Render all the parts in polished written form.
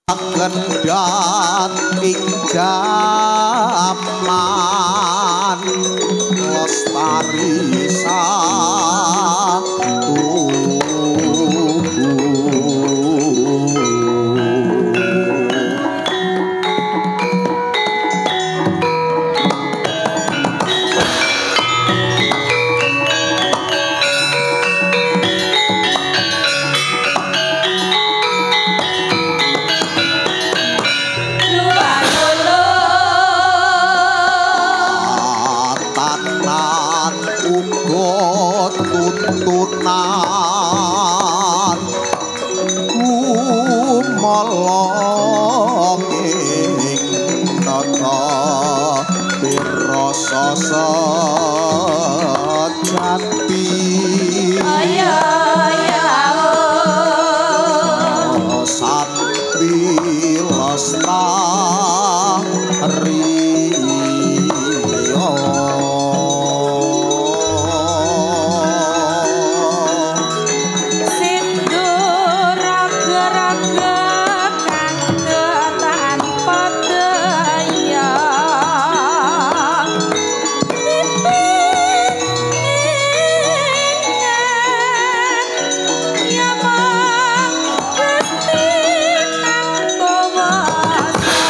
Kendhat ing jaman lestari satuhu. Tuntunan kumolong ing tata pirasa sejati. Ayo ya santi lestari. Yamang Gusti kang kuwasa.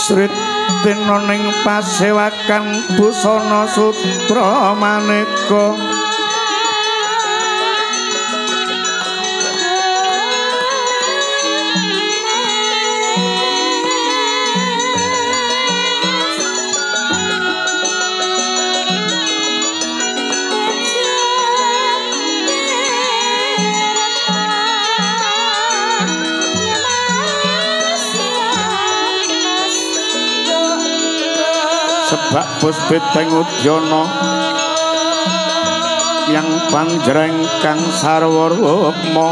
Sritina ning pasewakan busana sutra maneka. Sebab puspiteng udyana yang panjreng kang sarwa rukma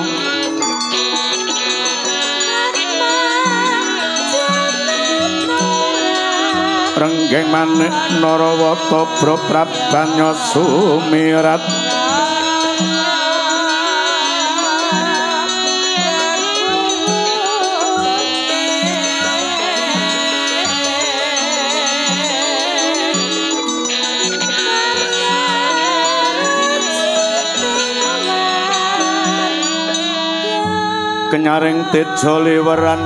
renggeng manik narawata bra prabanya sumirat. Kenyaring tejo liweran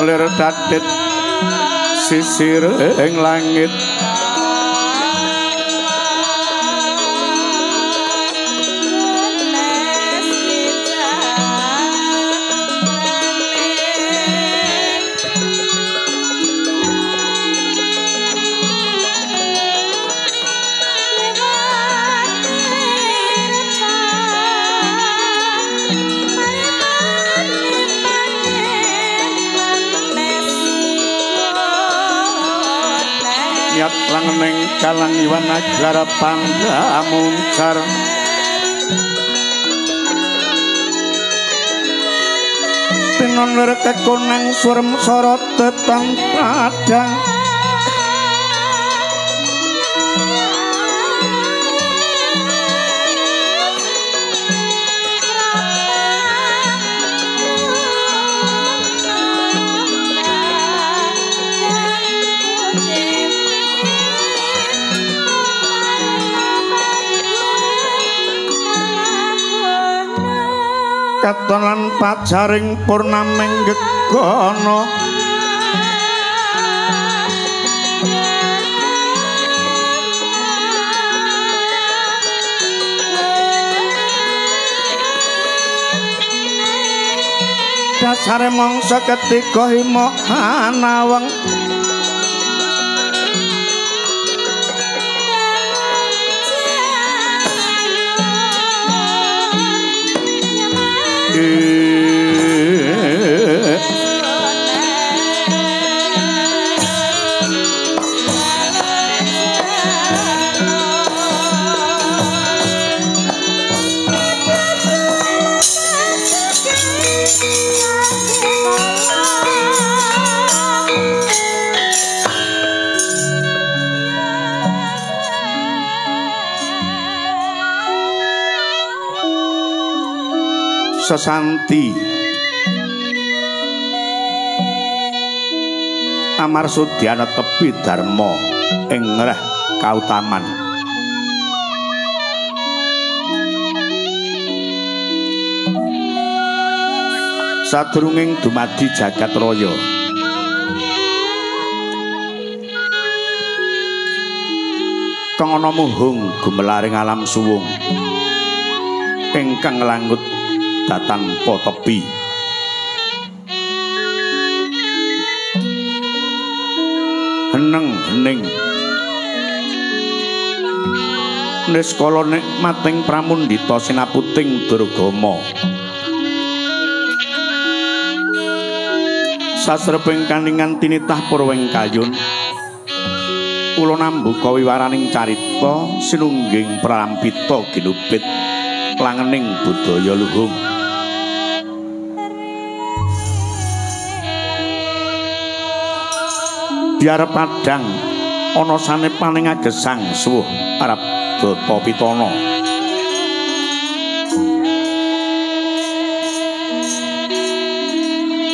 lir tatit sisir ing langit. Langening kalang iwan agar panggamuncar tinon lir kekonang surem sorot tetang padang. Katon lan pajaring purnaming gegana dasare mangsa ketiga hima anaweng. Sesanti Amar Sudyana tepi dharma ing ngreh kautaman. Sadurunging dumadi jagat raya kang ana muhung gumelaring alam suwung ingkang langgut tanpa tepi. neng hening niskala nikmating pramundhita sinaputing durgama. Sasreping kaningan tinitah purwing kayun kula nambuka wiwaraning carita sinungging pralampita ginubit langening budaya luhung. Biar padhang ana sanepaning agesang suwuh arep data pitana.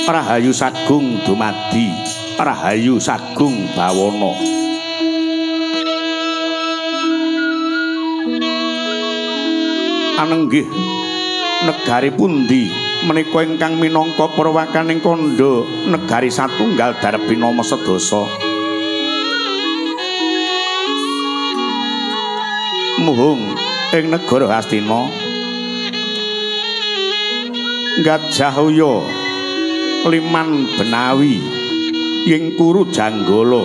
Rahayu sagung dumadi, rahayu sagung bawana. Anenggih negari pundi menika ingkang minangka perwakaning kandha negari satunggal darbinama sedasa. Muhung ing negara Hastina Gajah Uya liman benawi ing Kuru Janggala.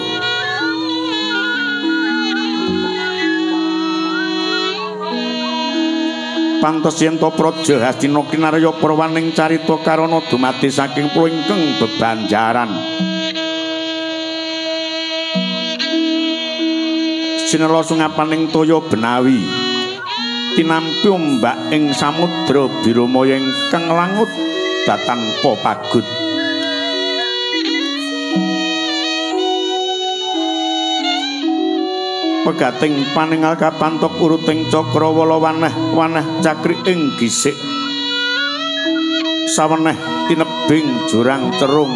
Pantes yen to praja Hastina kinarya perwaning carita karana dumadi saking plengkeng bebanjaran. Sinela sungapaning toya benawi tinampi ombak ing samudra biromaya ingkang langut datanpa pagut. Pegating paningal kapantok uruting cakrawala waneh-waneh cakri ing gisik. Saweneh tinebing jurang cerung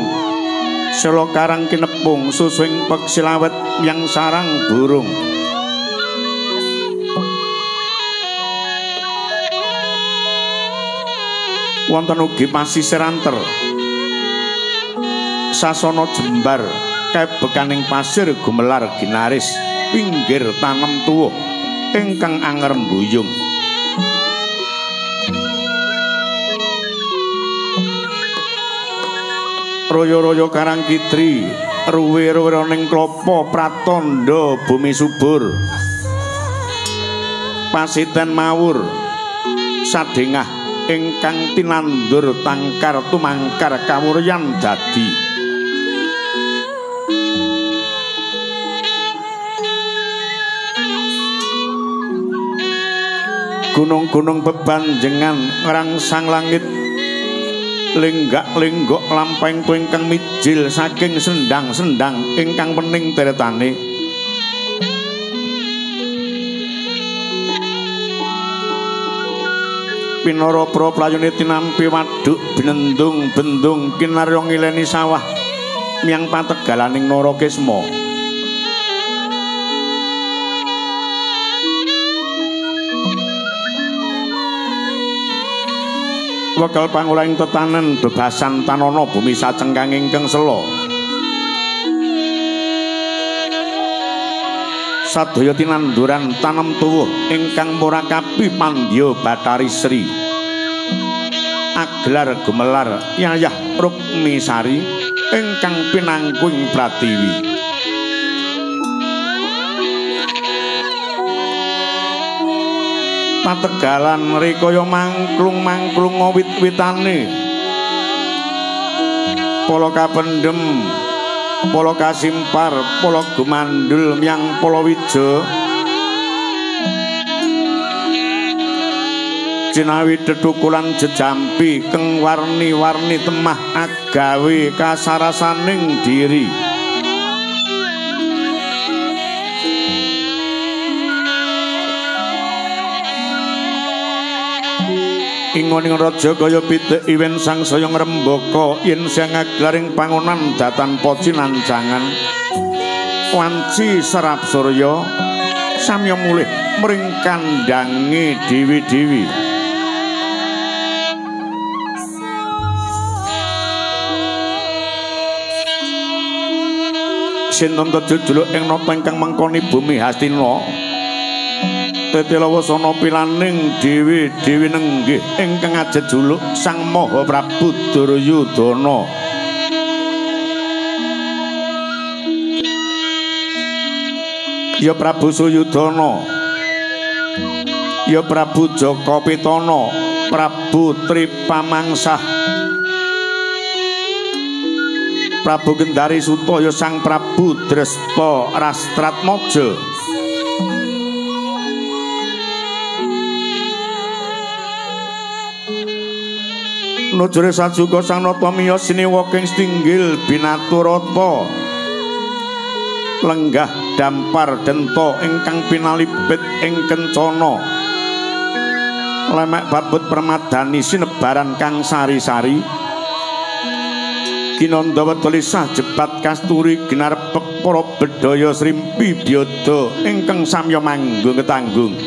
sela karang kinepung susuing peksi lawet yang sarang burung. Wonten ugi pasisir anter sasana jembar kebekaning pasir gumelar ginaris pinggir tanem tuwuh ingkang anger mbuyung. Royo-royo karang kitri ruwe-ruwening klapa pratandha bumi subur. Pasiten mawur sadengah ingkang tinandur tangkar tumangkar kawuryan dadi. Gunung-gunung bebanjengan ngrangsang langit lenggak-lenggok lampahing ingkang mijil saking sendang-sendang ingkang wening teretane. Pinara pra playune tinampi waduk binendung bendung kinarya ngileni sawah miyang pategalaning Narakesma. Wekel pangulahing tetanen bebasan tanana bumi sacengkang ingkang sela. Sadaya tinanduran tanem tuwuh ingkang murakapi pandya Bathari Sri. Aglar gumelar yayah Rukmisari ingkang pinangkuing pratiwi. Pategalan rikaya mangklung-mangklung wit-witane. Pala kapendhem, pala kasimpar, pala gumandul miyang palawija. Cinawi dedukulan jejampi keng warni-warni temah agawe kasarasaning diri. Ingoning raja kaya pitik iwen sangsaya ngrembaka yen siang aglaring pangonan datan pocinancangan wanci serap surya samya mulih mring kandhange dewi-dewi. Sinten tejuluk ing nata ingkang mengkoni bumi Hastina Tetelawasana pilaning dewi dewi nenggih ingkang ajejuluk Sang Maha Prabu Duryudana. Ya Prabu Suyudana, ya Prabu Jaka Pitana, Prabu Tripamangsah, Prabu Gendari Suta, ya Sang Prabu Dresta Rastratmaja. Nujure sajuga Sang Nata miyos siniwa ing stinggil binaturata, lenggah dampar denta ingkang pinalibet ing kencana, lemek babut permadani sinebaran kang sari-sari, kinandha wetulisah jebat kasturi ginarepek para bedhaya srimpi byada ingkang samya manggung ketanggung.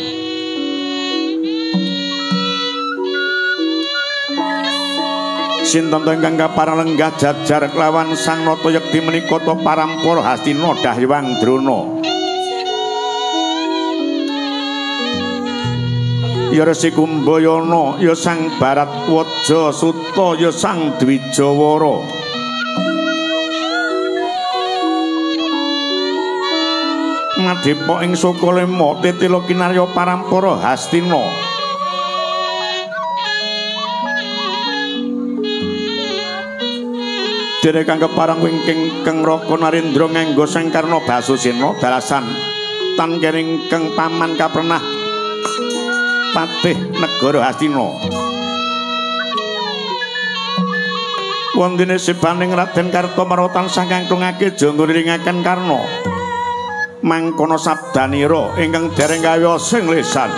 Sinten ingkang kapareng lenggah jajar kelawan Sang Nata Yekti menika ta parampara Hastina Dahyang Drona. Ya Resi Kumbayana, ya Sang Baratwaja Suta, ya Sang Dwijawara. Madhepa ing Sukalema tetela kinarya parampara Hastina. Dene kang kepareng wingking Keng Raka Narendra nganggo Sang Karna Basusena dalasan tan kering keng paman kaprenah patih negara Hastina. Wondene sebaning Raden Kartomarwa tansah kangklungake jangga niringaken Karna. Mangkono sabdanira ingkang dereng kawiyos ing lisan.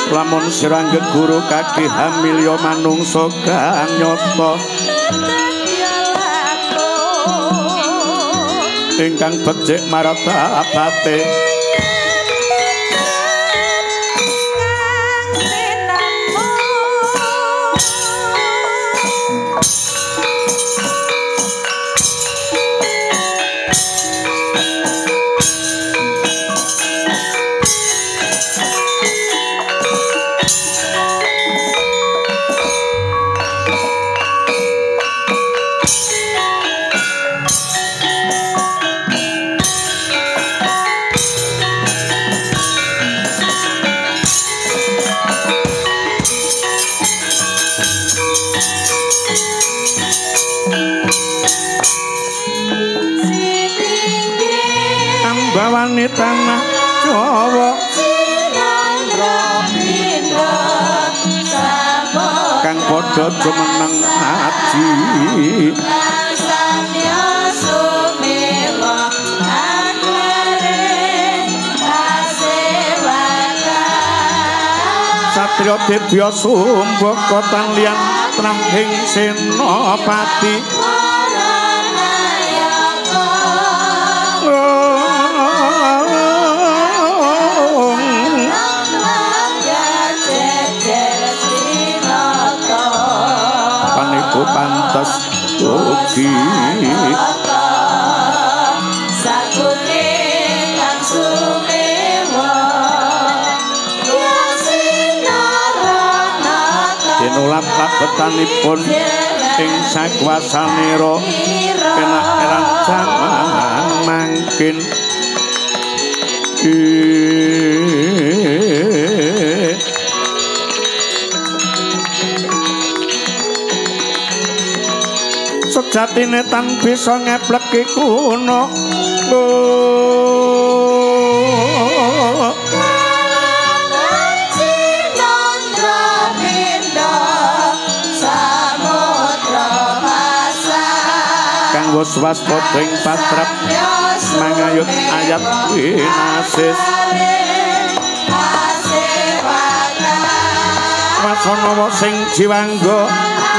Lamun sirangget guru kaki hamilya manungsa kang nyata ingkang becik martabate. Ambawani tanah Jawa kang padha jumeneng aji satriya dibya sumbaka tan liyan trahing senopati. Paniku pantes ugi dinulat labetanipun ing sakuwasanira penak eran jaman mangkin. Sejatine tan bisa ngepleki kuno. Kang wis waspada ing patrap mangayut ayat winasis. Wasana sing jiwangga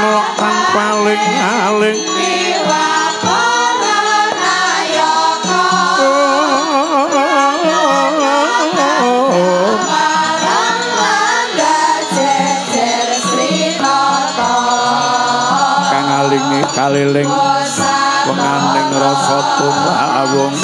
ngelok tanpa aling-aling. Kang alinge kaliling Wenganing rasa tumawung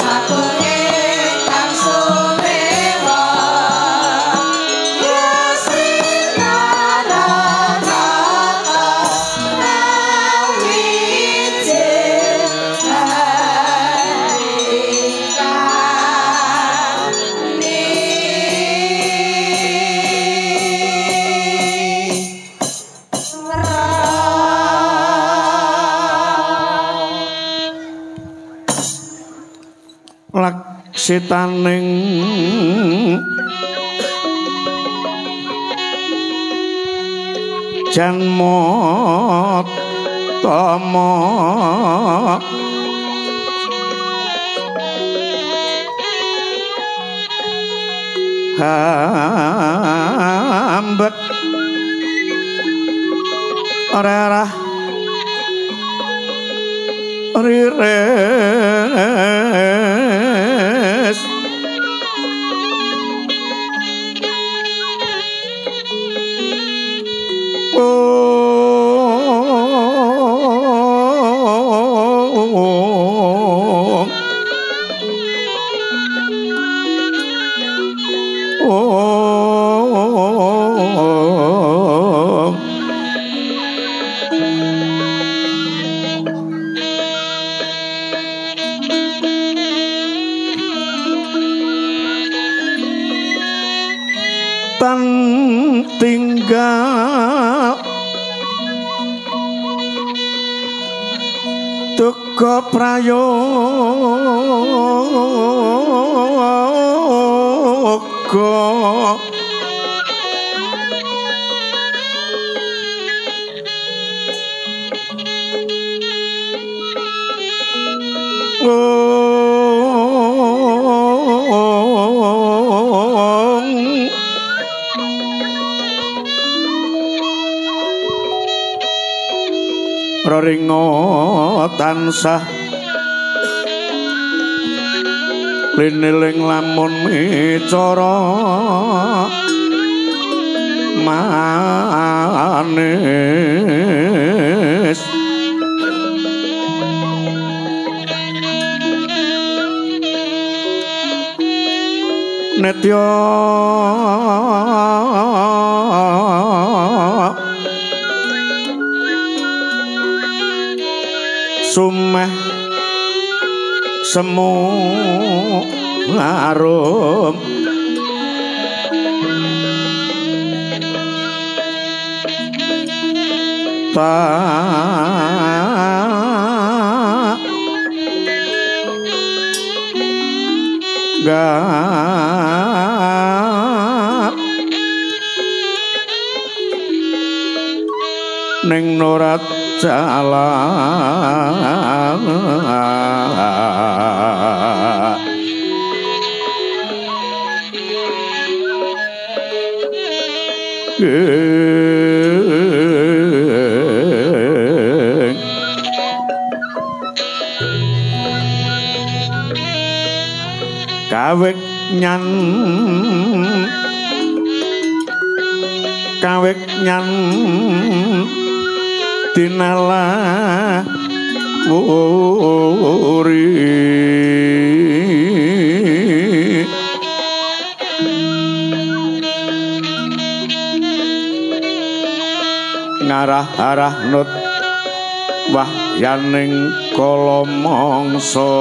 laksitaning janma tama hambet rerah rires tan tinggal duka prayoga Roringa tansah liniling lamun micara manis netya sumeh semu arum tak gap ning norat jalan kawek nyan dinalah wuri ngarah-arah nut wahyaning kala mangsa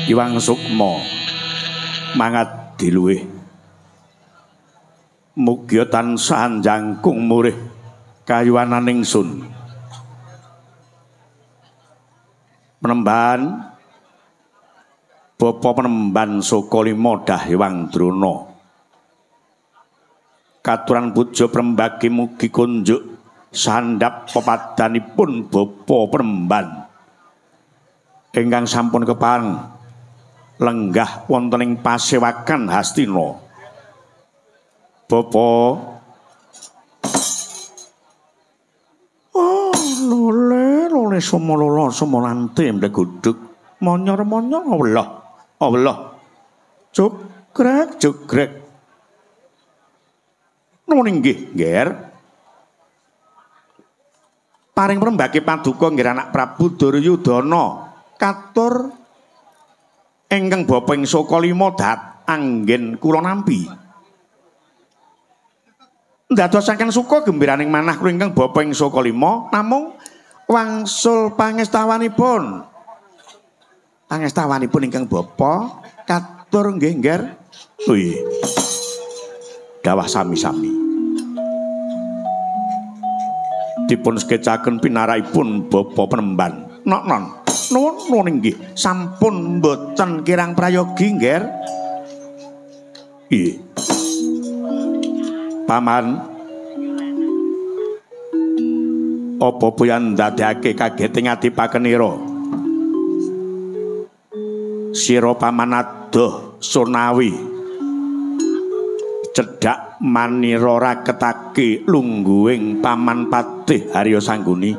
Iwang Sukma mangat diluwih mugia tansah jangkung murih kayuwananing sun penembahan Bapa Penemban Sukalima Dahyang Drona. Katuran puja prembagi mugi kunjuk sandhap pepadanipun Bapa Penemban ingkang sampun kepareng lenggah wonten ing pasewakan Hastina. Bapa, oh lole lole sumololo sumolante mleguduk monyor-monyor Allah Allah jugrek jugrek. Nuwun inggih, Ngger. Paring prembagi paduka nggih anak Prabu Duryudana katur ingkang bapa ing Sukalima dat anggen kula nampi. Ndadosaken suka gembiraning manah kula ingkang bapa ing Sukalima namung wangsul pangestawanipun. Pangestawanipun ingkang bapa katur nggih, Ngger. Wih. Dawah sami-sami. Dipun skecaken pinaraipun Bapa Penemban. Nok non, nuwun nuwun inggih, sampun mboten kirang prayogi, Ngger. Nggih. Paman, apa boyan ndadekake kageting ati pakenira? Sira paman adoh sunawi cedhak manira raketake lungguhing Paman Patih Harya Sangguni.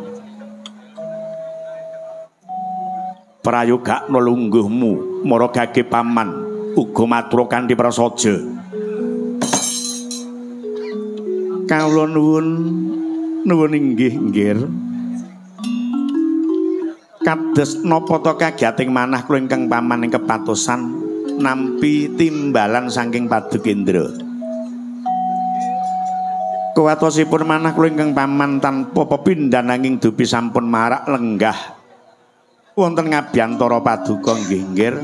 Prayogakna lungguhmu maragake paman uga matur kanthi prasaja. Kawula nuwun nuwun inggih, Nggir. Kados napa ta kagiyating manah kula ingkang paman ing kepatosan nampi timbalan saking Padukendra. Kuwatosipun manah kula ingkang paman tanpa pepindhan nanging dupi sampun marak lenggah wonten ngabiyantara paduka nggih, Nggir.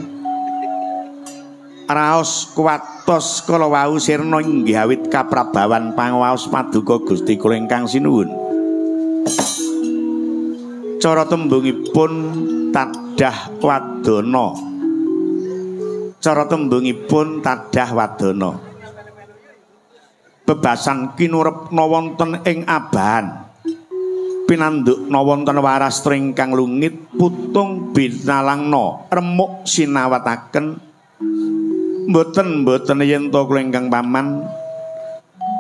Raos kuwatos kala wau sirna inggih awit kaprabawan pangaos paduka Gusti kula ingkang sinuwun. Cara tembungipun tadah wadana. Cara tembungipun tadah wadana. Bebasan kinurepna wonten ing abahan. Pinandukna wonten warastra ingkang lungit putung binalangna remuk sinawataken. Mboten-mboten yen to kula ingkang paman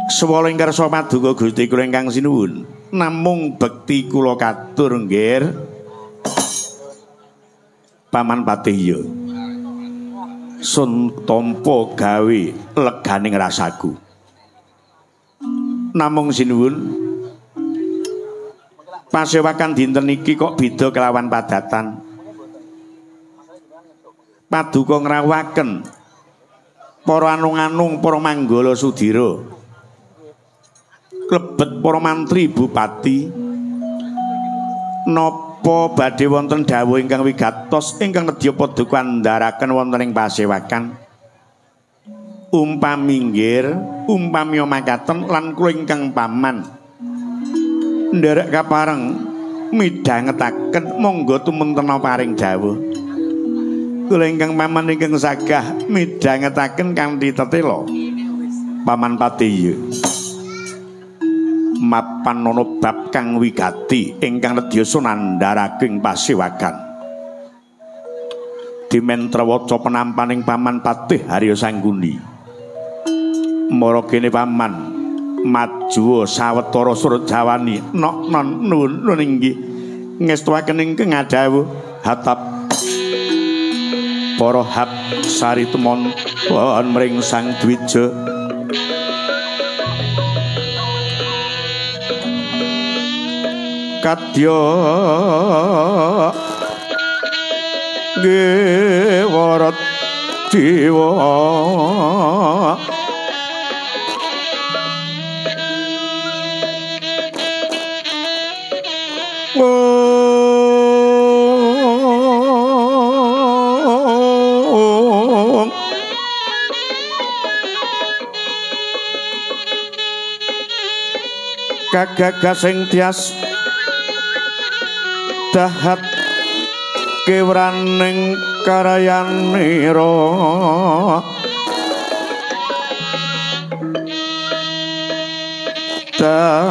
swala ing karsa paduka Gusti kula ingkang sinuwun. Namung bekti kula katur, Nggir. Paman Patih ya. Sun tampa gawe leganing rasaku. Namung sinuwun, pasewakan dinten iki kok beda kelawan padatan. Paduka ngrawuhaken para anung-anung, para manggala sudira, klebet para mantri bupati. Napa badhe wonten dawuh ingkang wigatos ingkang nedya paduka andharaken wonten ing pasewakan? Umpami nggir, umpami makaten lan kula ingkang paman nderek kapareng midhangetaken monggo tumentena paring dawuh. Kula ingkang paman ingkang sagah midhangetaken kanthi tetela. Paman Patih, mapan ana bab kang wigati ingkang nedya sunandharaking pasewakan. Dimentrawaca penampaning Paman Patih Harya Sangguni. Mara kene paman majuwa sawetara surjawani nok non nuwun nuwun inggih ngestuaken ingkang ngadhawuh hatap para hap sari temon mring Sang Dwija. Kadya nggih warat dewa gagagas sing tias dahat Kewraning karayanira tan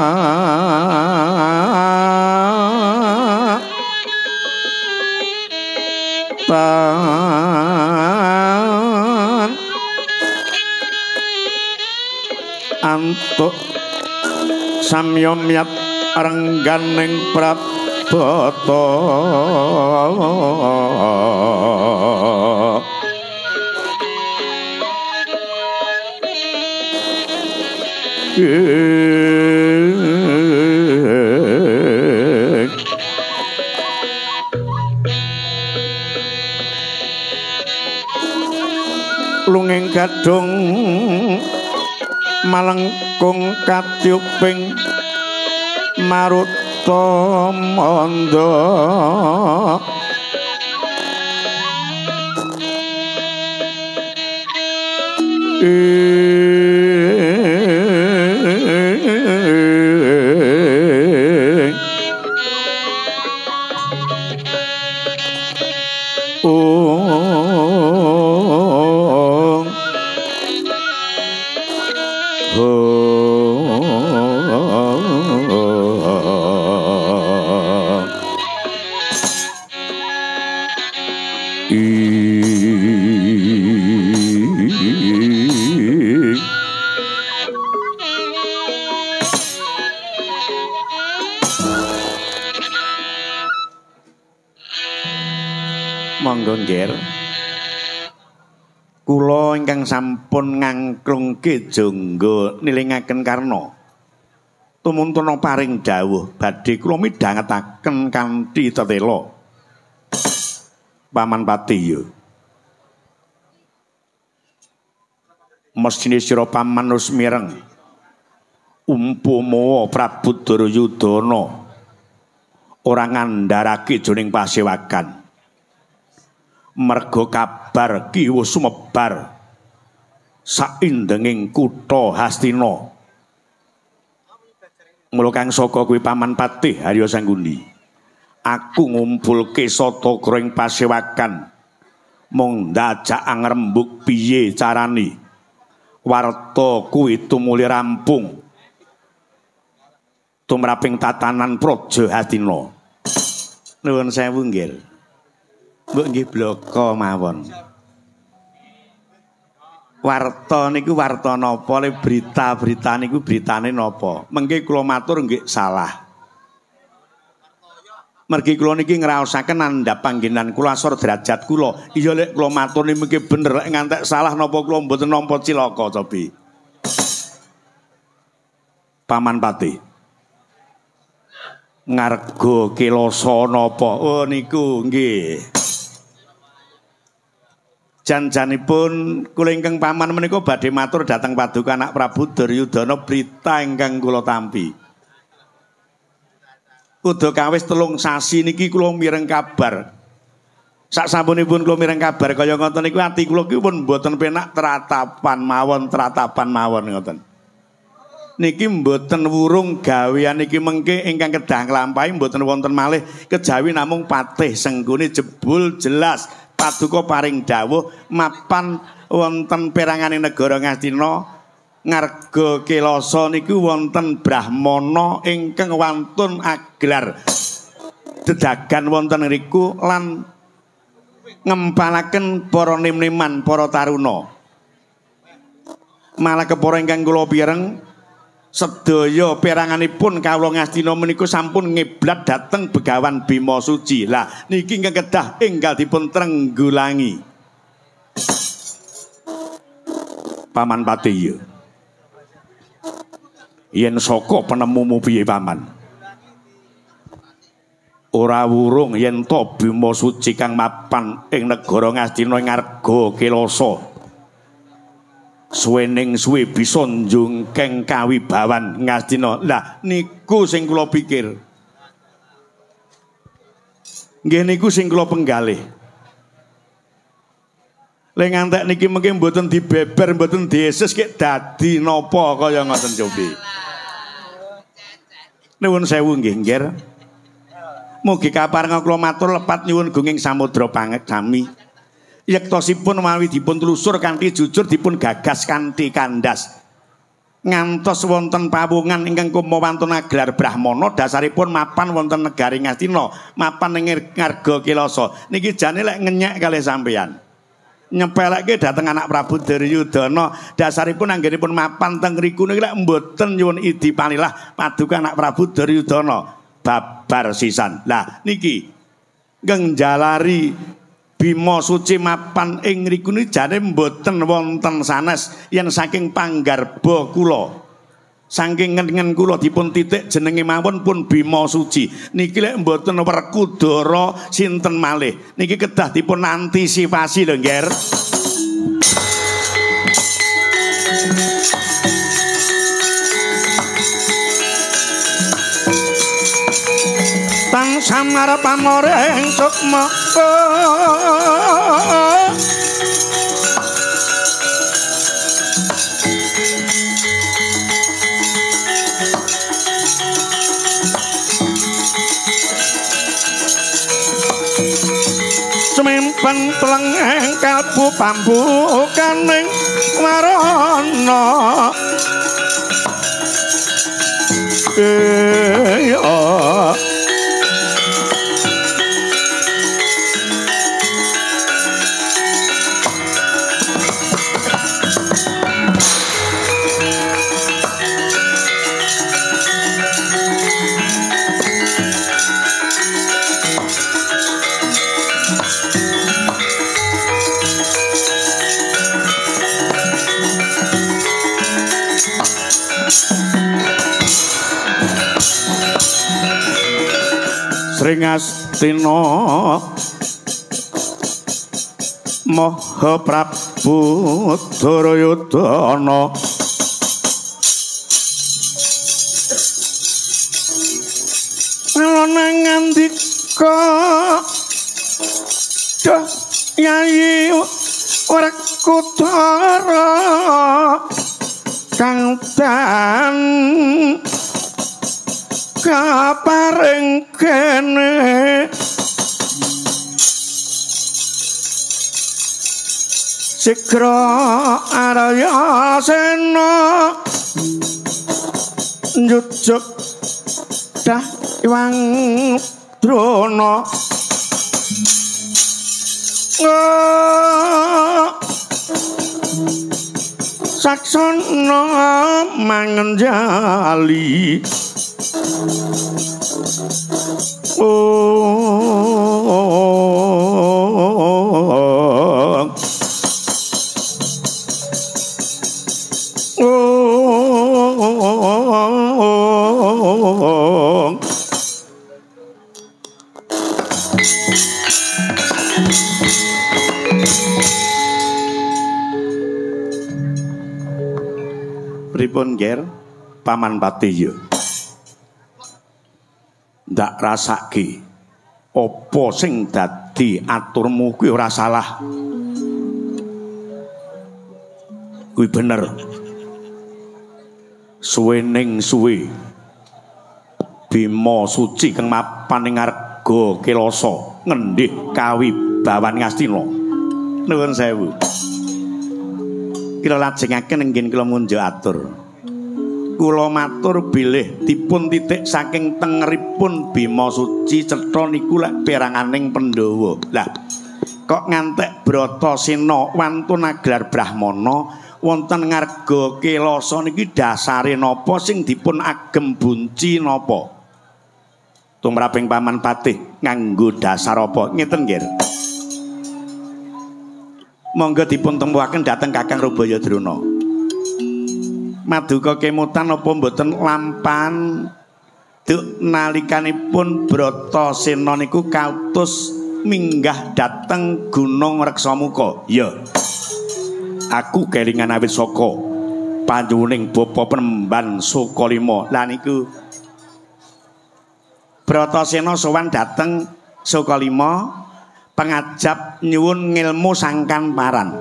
antuk samyomyat rengganing prabata. Lunging gadhung malengkung katyuping maruta mandha Monggo nggih. Kula ingkang sampun ngangklungke jangga nilingaken karna tumuntuna paring dawuh badhe kula midhangetaken kanthi tetela. Paman Pati ya. Mesthine sira paman wis mireng umpama Prabu Duryudana ora ngandharake jroning pasewagan. Merga kabar ki wis sumebar saindenging kutha Hastina. Mula kang saka kuwi Paman Patih Harya Sangkuni, aku ngumpulke satagra ing pasewakan mung ndajak angrembug piye carane warta kuwi tumuli rampung tumraping tatanan praja Hastina. Nuwun sewu nggih. Mbok nggih bloko mawon. Warta niku warta napa, le berita-berita niku beritane napa? Mengke kula matur nggih salah. Mergi kula niki ngraosaken andhap panggenan kula asor derajat kula. Iya lek kula matur niki mengke bener, lek ngantek salah napa kula mboten nampa cilaka cobi. Paman Pati. Ngarga kelasa napa? Oh niku nggih. Jan-janipun kula ingkang paman menika badhe matur dhateng paduka anak Prabu Duryudana berita ingkang kula tampi. Uda kawis 3 sasi niki kula mireng kabar. Sak sampunipun kula mireng kabar kaya ngoten niku ati kula ki pun mboten penak tratapan mawon ngoten. Niki mboten wurung gawean niki mengke ingkang kedah nglampahi mboten wonten malih kejawi namung Patih Sengkuni jebul jelas paduka paring dawuh mapan wonten perangane negara Ngastina ngarga kelasa niku wonten brahmana ingkang wantun aglar dedagan wonten ngriku lan ngempalaken para nim-niman para taruna. Malah kepara ingkang kula pireng sedaya peranganipun kawula Ngastina menika sampun ngiblat dhateng Begawan Bima Suci. Lah niki ingkang kedah enggal dipun trenggulangi. Paman Pati ya. Yen saka penemumu piye paman? Ora wurung yen to Bima Suci kang mapan ing negara Ngastina ing ngarga kelasa. Suwening suwe bisa njungkeng kawibawan Ngastina. Lah niku sing kula pikir. Nggih niku sing kula penggalih. Lek ngantek niki mengke mboten dibeber, mboten dieses kek dadi napa kaya ngoten cobi. Nuwun sewu nggih, nggih. Mugi kaparenga kula matur lepat nyuwun gunging samudra pangeksami. Yektosipun mawi dipun telusur kanthi jujur dipun gagas kanthi kandhas. Ngantos wonten pawungan ingkang kuma wantun agelar brahmana dasaripun mapan wonten negari Ngastina, mapan ing Ngarga Kelasa. Niki jane lek ngenyek kalih sampeyan. Nyepelekke dhateng anak Prabu Duryudana, dasaripun anggenipun mapan teng ngriku niki lek mboten nyuwun idi panilah paduka anak Prabu Duryudana babar sisan. Lah niki ingkang njalari Bima Suci mapan ing ngriku niki jane mboten wonten sanes yen saking panggarba kula. Saking ngen-ngen kula dipun titik jenenge mawon pun Bima Suci. Niki lek mboten Werkudara sinten malih. Niki kedah dipun antisipasi lho, Ngger. Tang samar pamoreng sukma cemimpen plengeng kalbu pambukaning warana. Sringastina Maha Prabu Duryudana alona ngandika duh Yayi Werkudara kang dan kaparing kene sigra Arya Sena njujuk dah Iwang Drona saksana mangenjali. Pripun ger Paman Patiyo? Ndak rasake apa sing dadi aturmu kuwi ora salah. Kuwi bener. Suwe ning suwe Bima Suci kang mapan ing Ngarga Kelasa ngendih kawibawan Ngastina. Nuwun sewu. Kula lajengaken nggih kula munjuk atur. Kula matur bilih dipun titik saking tengeripun Bima Suci cetha niku lek peranganing Pandhawa. Lah kok ngantek Bratasena wantun agelar brahmana wonten Ngarga Kelasa niki dasare napa sing dipun agem bunci napa? Tumraping Paman Patih nganggo dasar apa? Ngeten nggih. Monggo dipun tempuhaken dhateng Kakang Rubaya Drona. Maduka kemutan apa mboten lampan duk nalikanipun Bratasena niku kautus minggah dhateng Gunung Reksamuka. Ya. Aku kelingan awit saka panjuwuning bapa penemban Sukalima. Lah niku Bratasena sowan dhateng Sukalima pengajap nyuwun ngilmu sangkan paran.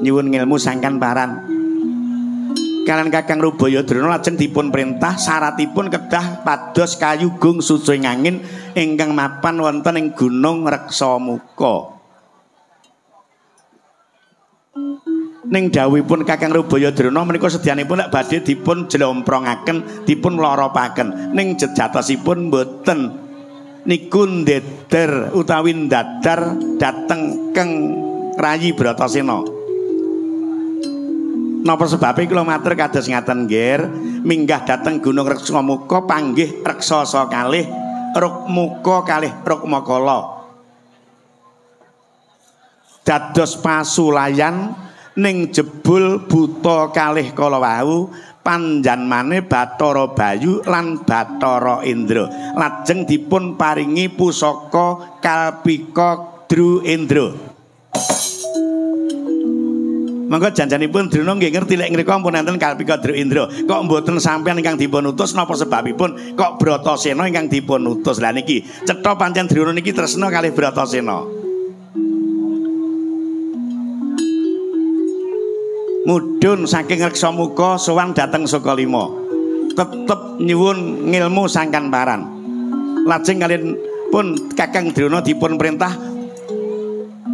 Nyuwun ngilmu sangkan paran. Kalian Kakang Rubaya Drona lajeng dipun perintah syaratipun kedah pados kayu gung susuing angin ingkang mapan wonten ing Gunung Reksamuka. Ning dawuhipun Kakang Rubaya Drona menika sedyanipun lek badhe dipun jlomprongaken, dipun loropaken. Ning jejatosipun mboten niku ndeder utawi ndadar dhateng Keng Rayi Bratasena. Napa sebabe kula matur kados ngaten nggih, minggah dhateng Gunung Reksamuka panggih raksasa kalih Rukmuka kalih Rukmakala. Dados pasulayan ning jebul buta kalih kala wau panjanmane Bathara Bayu lan Bathara Indra. Lajeng dipun paringi pusaka Kalpika Dru Indra. Monggo janjanipun Drona nggih ngerti lek ngriko ampun enten Kalpika Dru Indra. Kok mboten sampeyan ingkang dipun utus napa sebabipun kok Bratasena ingkang dipun utus? Lah niki cetha pancen Drona niki tresna kalih Bratasena. Mudhun saking Reksamuka sowan dhateng Sukalima. Tetep nyuwun ngilmu sangkan paran. Lajeng kalian pun Kakang Drona dipun perintah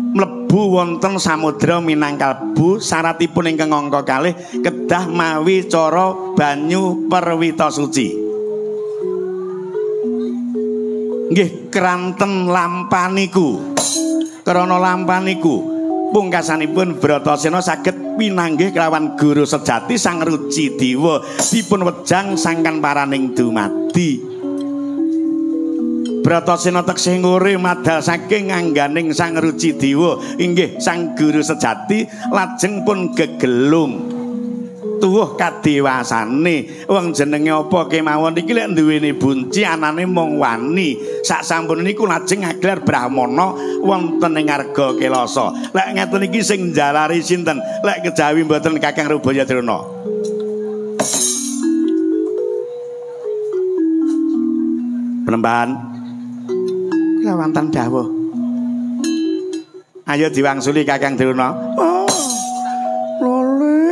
mlebu wonten samudra minangkalbu syaratipun ingkang angka kalih kedah mawi cara banyu perwita suci. Nggih kranten lampaniku. Krana lampaniku pungkasanipun Bratasena saged pinanggih kelawan guru sejati Sang Ruci Dewa dipun wejang sangkan paraning dumadi. Bratasena teksih ngore madal saking angganing Sang Ruci Dewa inggih sang guru sejati lajeng pun gegelung tuwuh kadewasane. Wong jenenge apa kemawon iki lek duweni bunci anane mung wani. Sak sampun niku lajeng ngagelar brahmana wonten ing Arga Kelasa. Lek ngeten iki sing njalari sinten? Lek kejawi mboten Kakang Rubaya Drona. Penembahan lawantan dawuh. Ayo diwangsuli Kakang Drona. Oh.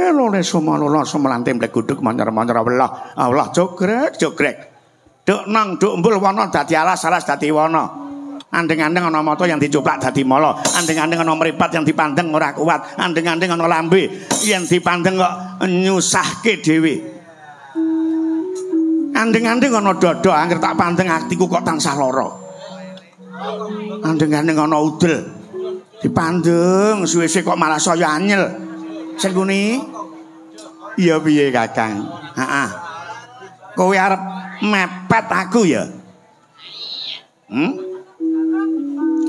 Lole sumalola sumelante mleguduk manyer-manyer welah. Allah jogrek jogrek. Duk nang duk mbul wana dadi alas alas dadi wana. Andeng-andeng ana mata yang dicoplak dadi mala. Andeng-andeng ana mripat yang dipandeng ora kuat. Andeng-andeng ana lambe yang dipandeng kok nyusahke dhewe. Andeng-andeng ana dada angger tak pandeng atiku kok tansah lara. Andeng-andeng ana udel dipandeng suwe-suwe kok malah saya anyel. Sengkuni iya piye Kakang? Heeh. Kowe arep mepet aku ya?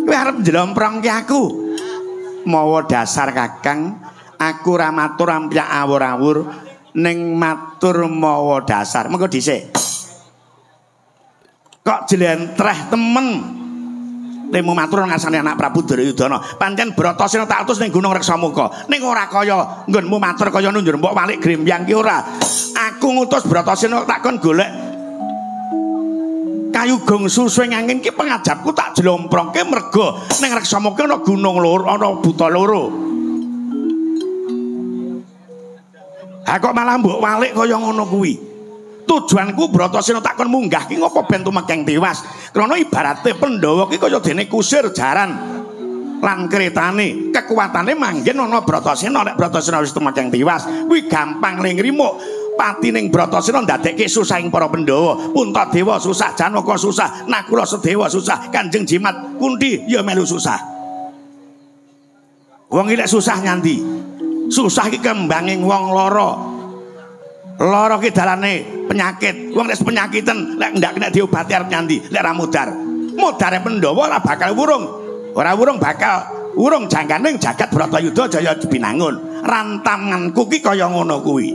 Kowe arep njlomprongke aku. Mawa dasar Kakang, aku ora matur ampyak awur-awur ning matur mawa dasar. Mengko dhisik. Kok jlentreh temen. Lemu matur ngarsane anak Prabu Duryudana. Pancen Bratasena tak utus ning Gunung Reksamuka. Ning ora kaya nggonmu matur kaya nunjur mbok walik grembyang ki ora. Aku ngutus Bratasena tak kon golek kayu gong susuing angin ki pengajapku tak jlomprongke merga ning Reksamuka ana gunung loro, ana buta loro. Ha kok malah mbok walik kaya ngono kuwi. Tujuanku Bratasena tak kon munggah ki ngopo ben tumekeng tiwas. Krana ibarate Pandhawa ki kaya dene kusir jaran lan keretane, kekuatane manggen ana Bratasena. Nek Bratasena wis tumekeng tiwas, kuwi gampang le ngrimuk. Patining Bratasena ndadekke susahing para Pandhawa. Puntadewa susah, Janaka susah, Nakula Sadewa susah, Kanjeng Jimat Kunti ya melu susah. Wong iki lek susah nganti. Susah ki kembanging wong lara. Lara ki dalane penyakit. Wong nek penyakiten lek ndak kena diobati arep nyandi, lek ra mudar. Mudare Pandhawa ora bakal wurung. Ora wurung bakal wurung jangkaning jagat Bratayuda jaya binangun. Rantanganku ki kaya ngono kuwi.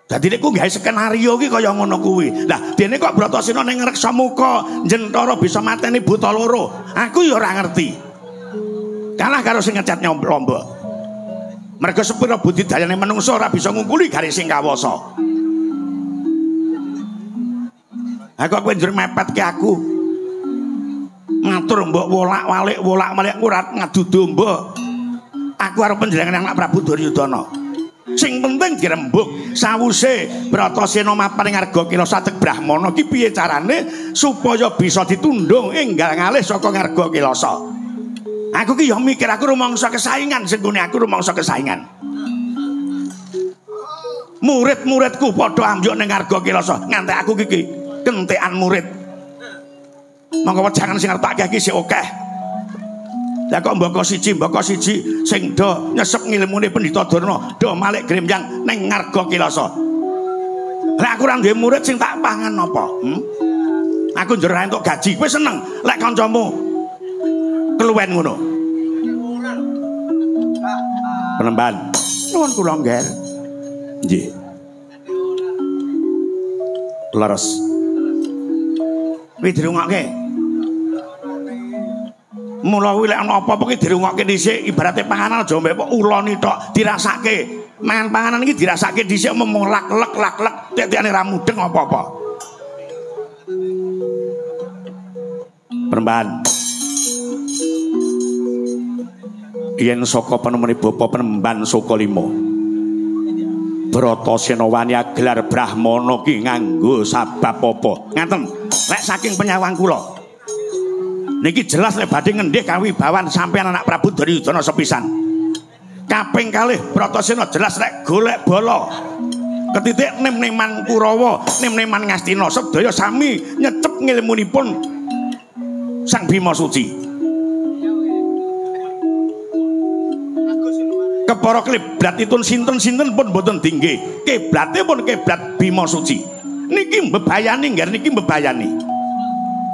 Dadi nek ku gawe skenario ki kaya ngono kuwi. Lah dene kok Bratasena ning Reksamuka njentara bisa mateni buta loro. Aku ya ora ngerti. Kalah karo sing ngecat lombok. Merga sepira budidayane menungso ora bisa ngungkuli garis sing kawasa. Ha kok kowe njur mepetke aku. Ngatur mbok wolak-walik wolak-walik ora ngadu domba. Aku arep panjenengan anak Prabu Duryudana. Sing penting dirembug. Sawuse Bratasena mapan ing Ngarga Kilasa tek Brahmana ki piye carane supaya bisa ditundung enggal ngalih saka Ngarga Kilasa. Aku ki ya mikir aku rumangsa kesaingan sing nggone aku rumangsa kesaingan. Murid-muridku padha ambyuk ning Ngarga Kilasa nganti aku ki kentekan murid. Monggo wejangan sing arep tak akeh iki sik akeh. Lah kok mboko siji sing do nyesep ngilmune Pendhita Durna, do malik gremyang ning Ngarga Kilasa. Lah aku ora duwe murid sing tak pangan apa? Aku njur ora entuk gaji. Kowe seneng lek kancamu keluwen ngono. Penemban. Nuwun kula ngger. Nggih. Leres. Kuwi dirungokke. Mula kuwi lek ana apa-apa ki dirungokke dhisik, ibarate panganan aja mbek uloni tok, dirasake. Mangan panganan iki dirasake dhisik memolak lek lek lek titik-tikane ra mudeng apa-apa. Penemban. Yen saka penemune bapa Penemban Saka Lima. Bratasena wani gelar Brahmana ki nganggo sabab apa? Ngaten, lek saking penyawang kula. Niki jelas lek badhe ngendih kawibawan sampeyan anak Prabu Duryudana sepisan. Kaping kalih Bratasena jelas lek golek bala. Ketitik nem-neman Kurawa, nem-neman Ngastina sedaya sami nyecep ngilmunipun Sang Bima Suci. Kepara kiblatipun sinten-sinten pun boten dingge. Kiblate pun kiblat Bima Suci. Niki mbebayani ngger niki mbebayani.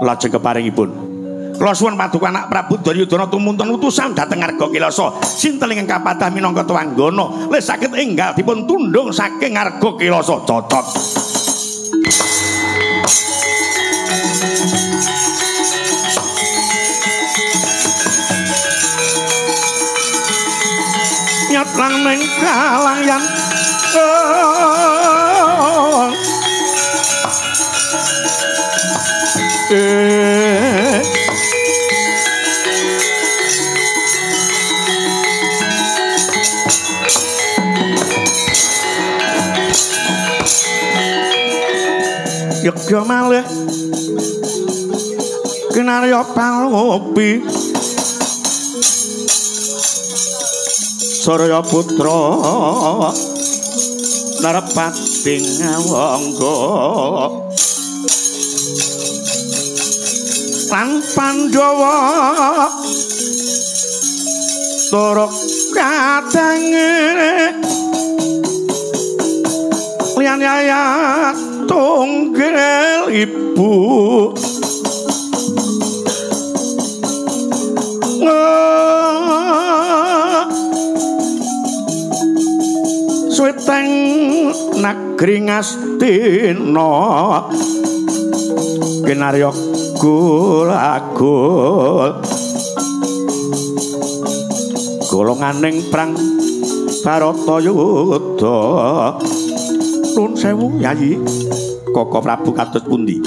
Lajeng keparingipun kula suwun paduka anak Prabu Duryudana tumunten utusan dhateng Ngarga Kilasa. Sinten ingkang kapadhah minangka tuwanggana le saged enggal dipun tundhung saking Ngarga Kilasa. Cocot. Nyatlang ning kalangyan. Yegya malih kinarya palopi Surya putra narepati ngawangga lan Pandhawa turuk kadange liyan yayat tunggel ibu suwiteng negeri Ngastina kinarya gul-agul golonganing prang Bharatayuda. Nuwun sewu Yayi, Koko Prabu kados pundi?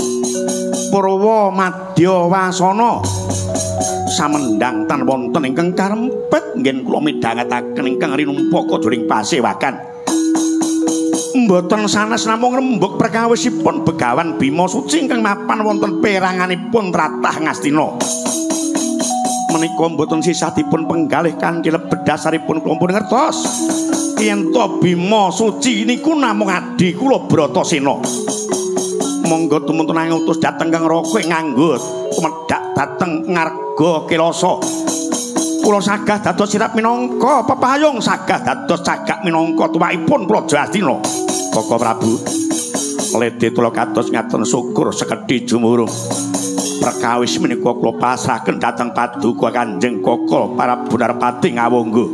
Purwa madya wasana samendhang tan wonten ingkang karempet ngen kula midhangetaken ingkang rinumpaka jroning pasewakan. Mboten sanes namung rembug perkawisipun Begawan Bima Suci ingkang mapan wonten peranganipun tratah Ngastina. Menika mboten sisah dipun penggalih kanthi lebet dasaripun kula pun ngertos yen to Bima Suci niku namung adhi kula Bratasena. Monggo tumunten ngutus dhateng Kang Raka nganggo tumedhak dhateng Ngarga Kilasa. Kula sagah dados sirap minangka pepayung, sagah dados cagak minangka tuwakipun Praja Astina. Koko Prabu ledhe kula kados ngaten syukur sekedhi jumurung. Perkawis menika kula pasrahaken dhateng paduka Kanjeng Koko Prabu Narpati Ngawangga.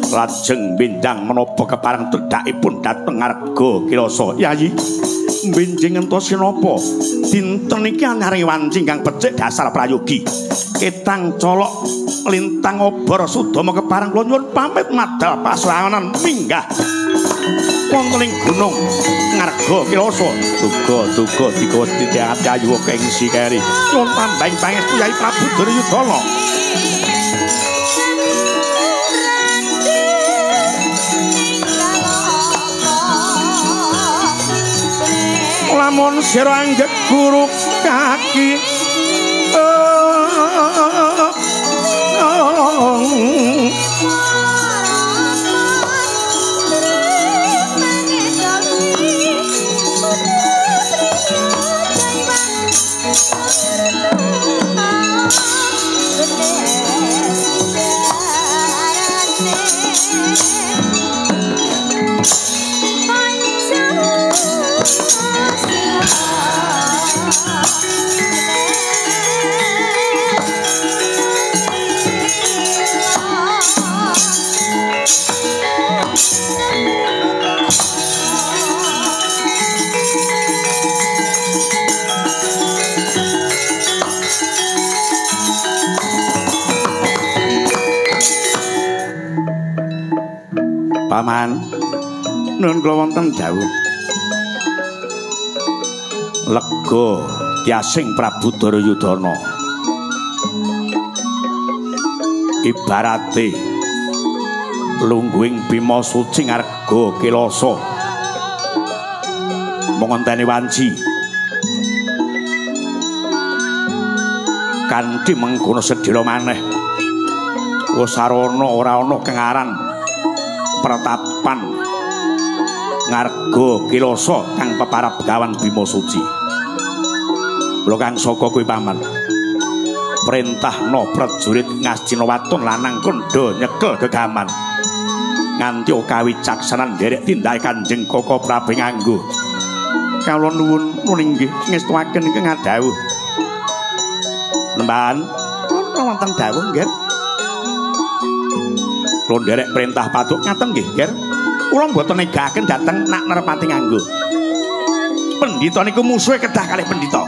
Lajeng bindang menapa kepareng tedhakipun dhateng Ngarga Kilasa. Yayi, benjing entos napa? Dinten iki anyaring wanci ingkang becik dasar prayogi. Ketang colok lintang obor sudama kepareng kula nyuwun pamit madal pasawanan minggah wonten ing gunung Ngarga Kilasa. Duga-duga dikawis titiang ayu ing sikeri. Nyuwun tambahing pangestu Yai Prabu Duryudana. Lamun sira anggek guru kaki Paman, nuwun kula wonten dawuh. Lega tiasing Prabu Duryudana. Ibarate lungguhing Bima Suci ngarga Kelasa. Mung ngenteni wanci. Kanthi mengkono sedhela maneh. Wis sarana ora ana kang aran pertapan ngarga Kelasa kang peparab Begawan Bima Suci. Kula kang saka kuwi paman. Perintahna prajurit Ngastina waton lanang kandha nyekel gegaman. Nganti kawicaksanan nderek tindake Kanjeng Koko Prabu nganggo. Kawula nuwun inggih ngestuaken ingkang ngadhawuh. Nembahan kula wonten dawuh nggih. Kula nderek perintah patuk ngaten nggih, Ger. Kula mboten negaken dhateng nak nerpati nganggo. Pendhita niku musuhe kedah kalih pendhita.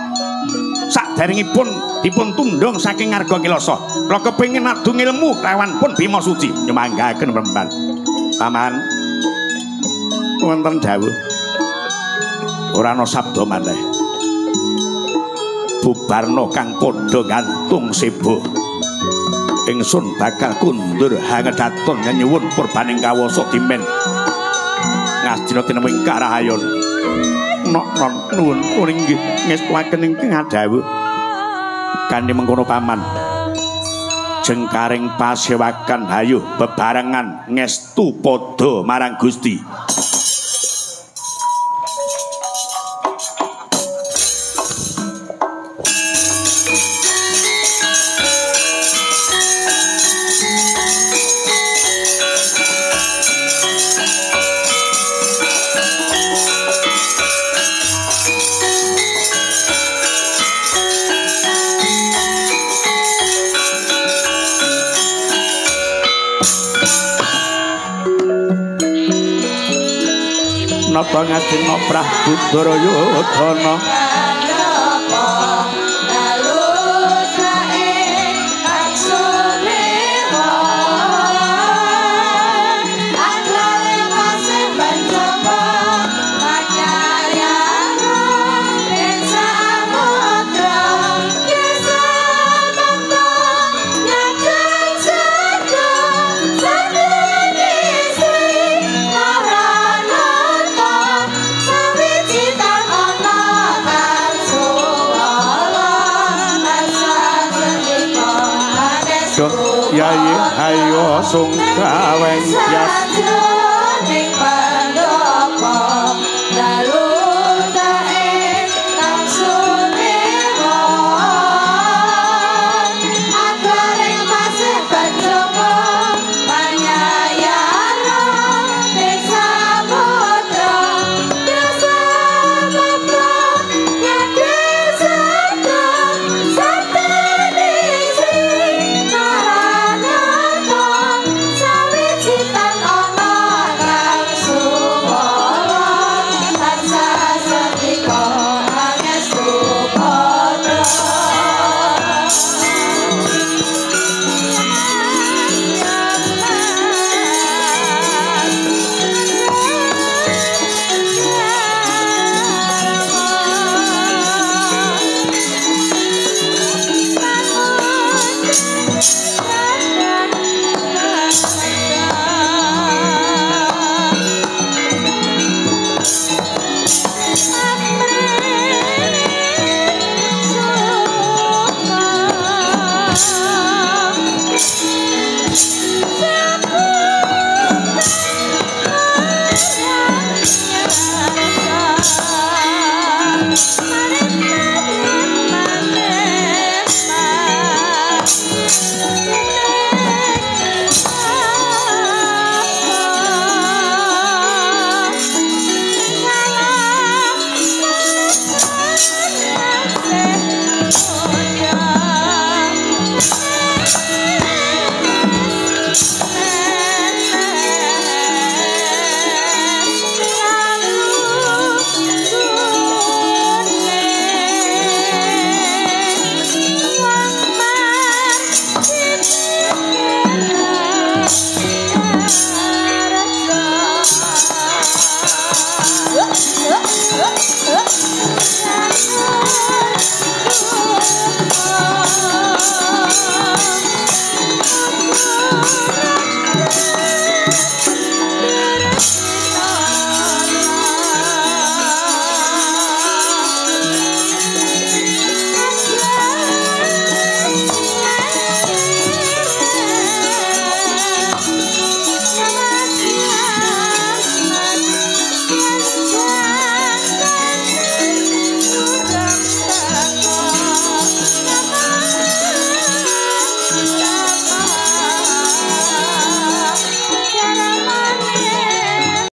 Saderengipun dipun tundhung saking ngarga Kelasa. Kula kepengin adu ngilmu lawan pun Bima Suci. Nyumanggaken remban. Paman. Wonten dawuh. Ora ana sabda maneh. Bubarna kang padha gantung sebo. Ingsun bakal kundur hangedaton nyuwun purbaning kawasa dimen. Ngastina tinemu ing karahayon. Nok non nuwun inggih ngestuaken ingkang ngadhawuh. Kanthi mengkono paman. Jengkaring pasewakan hayuh bebarengan ngestu padha marang Gusti. Nata Ngastina Prabu Duryudana Yayi hayo sungkaweng yas.